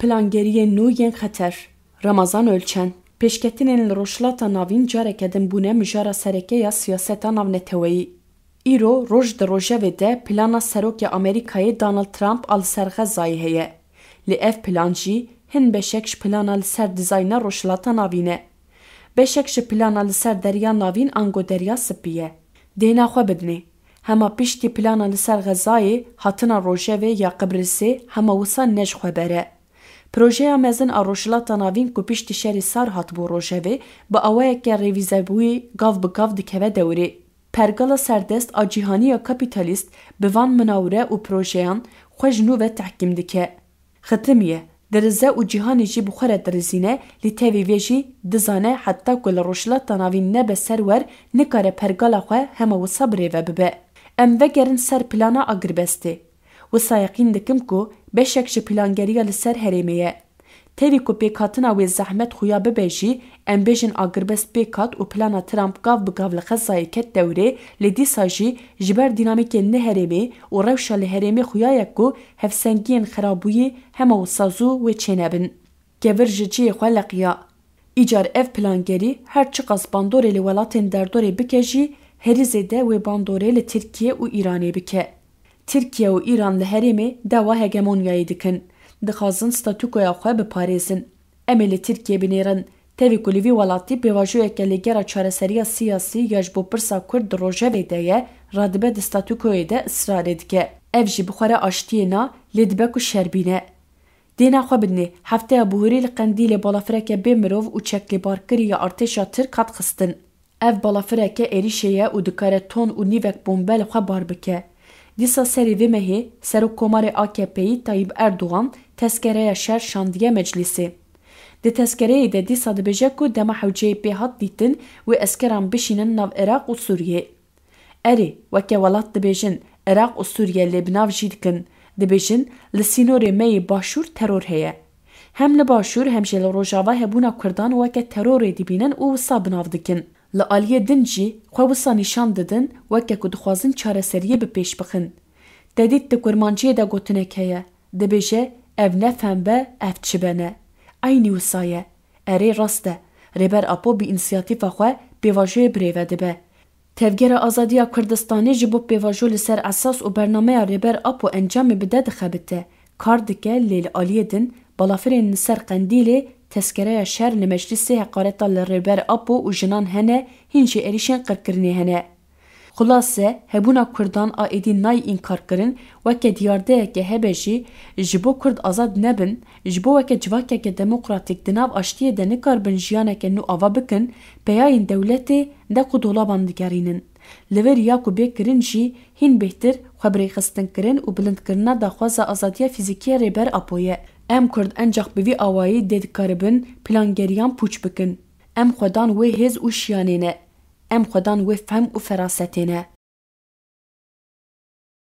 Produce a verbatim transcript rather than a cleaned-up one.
Plangeriyên nû yên xeter. Ramazan Ölçen. Pêşketinên li Rojhilata Navîn careke din bûne mijara sereke ya siyaseta navneteweyî. Îro roj di rojevê de plana Serokê Amerîkayê Donald Trump a li ser Xezayê heye. Lê ev plan jî hin beşek ji plana li ser dizayna Rojhilata Navîn e. Beşek ji plana li ser Derya Navîn ango Derya Spî ye. Dêhna xwe bidinê. Hema piştî plana li ser Xezayê, hatina rojevê ya Qibrisê hema wisa ne ji xwe ber e. Projeya mezin a Rojhilata Navîn ku piştî şerê sar hatibû rojevê, bi awayeke revîzebûyî gav bi gav dikeve dewrê. Pergala serdest a cîhanî ya kapîtalîst bi van minawire û projeyan xwe ji nû ve tehkîm dike. Xitimiye, dirize û cîhanê jî bi xwe re dirizîne, lê tevî vê jî dizane heta ku li Rojhilata Navîn nebe serwer, nikare pergala xwe hema wisa birêve bibe. Em vegerin ser plana agirbestê. Wisa yeqîn dikim ku beşek ji plangeriya li ser herêmê ye. Tevî ku pêkhatina wê zehmet xuya bibe jî, em bêjin agirbest pêk hat û plana Trump gav bi gav li Xezayê ket dewrê, lê dîsa jî ji ber dînamîkên li herêmê û rewşa li herêmê xuya ye ku hevsengiyên xirabûyî hema wisa zû wê çênebin. Kevir ji cihê xwe leqiya. Îcar ev plangerî her çiqas bandorê li welatên derdorê bike jî, herî zêde wê bandorê li Tirkiye û Îranê bike. Tirkiye û Îran li herêmê dawa hegemonyayê dikin. Dixwazin statûkoya xwe biparêzin. Em ê li Tirkiye binêrin. Tevî ku li vî welatî pêvajoyeke li gera çareseriya siyasî ya ji bo pirsa Kurd di rojevê de ye, radibe di statûkoyê de israrê dike. Ev jî bi xwe re aştiyê na, lê dibe ku şer bîne. Dêhna xwe bidinê, hefteya bihurî li Qendîlê balafireke bê mirov û çeklêbarkirî ya artêşa Tirk hat xistin. Ev balafireke êrîşê ye û dikare ton û nîvek bombe li xwe bar bike. Dîsa serê vê mehê Serokkomarê A K P'yî Tayyip Erdogan tezkereya şer şandiye meclîsê. Di tezkereyê de dîsa dibêje ku dema hewceyê pê hat dîtin, wê eskeran bişînin nav Iraq û Sûriyê. Erê, weke welat dibêjin, Iraq û Sûriye lê bi nav jî dikin. Dibêjin, li sînorê me yê Başûr teror heye. Hem li Başûr hem jî li Rojava hebûna Kurdan weke terorê dibînin û wisa bi nav dikin. Li aliyê din jî xwe wisa nîşan didin, weke ku dixwazin çareseriyê bi pêş bixin. Te dît di kurmanciyê de gotinek heye, dibêje, ev ne fem be, ev çi be ne. Eynî wisa ye. Erê, rast e. Rêber Apo bi însiyatîfa xwe pêvajoyê birêve dibe. Tevgera Azadiya Kurdistanê ji bo pêvajo li ser esas û bernameya Rêber Apo encamê bide dixebite. Kar dike, lê li aliyê din balafirên li ser Qendîlê tezkereya şer li meclîsê heqareta li Rêber Apo û jinan hene, hîn jî êrîşên qirkirinê hene. Xulase, hebûna Kurdan a êdî nayê înkarkirin, weke diyardeyeke hebe jî, ji bo Kurd azad nebin, ji bo weke civakeke demokratîk di nav aştiyê de nikaribin jiyaneke nû ava bikin, peyayên dewletê de ku dolaban digerînin. Li vir ya ku bê kirin jî hîn bêhtir xwe birêxistinkirin û bilindkirina daxwaza azadiya fîzîkî ya Rêber Apo ye. Em Kurd encax bi vî awayî dê dikaribin plangeriyan pûç bikin. Em xwedan wê hêz û şiyanê ne. Em xwedan wê fehm û ferasetê ne.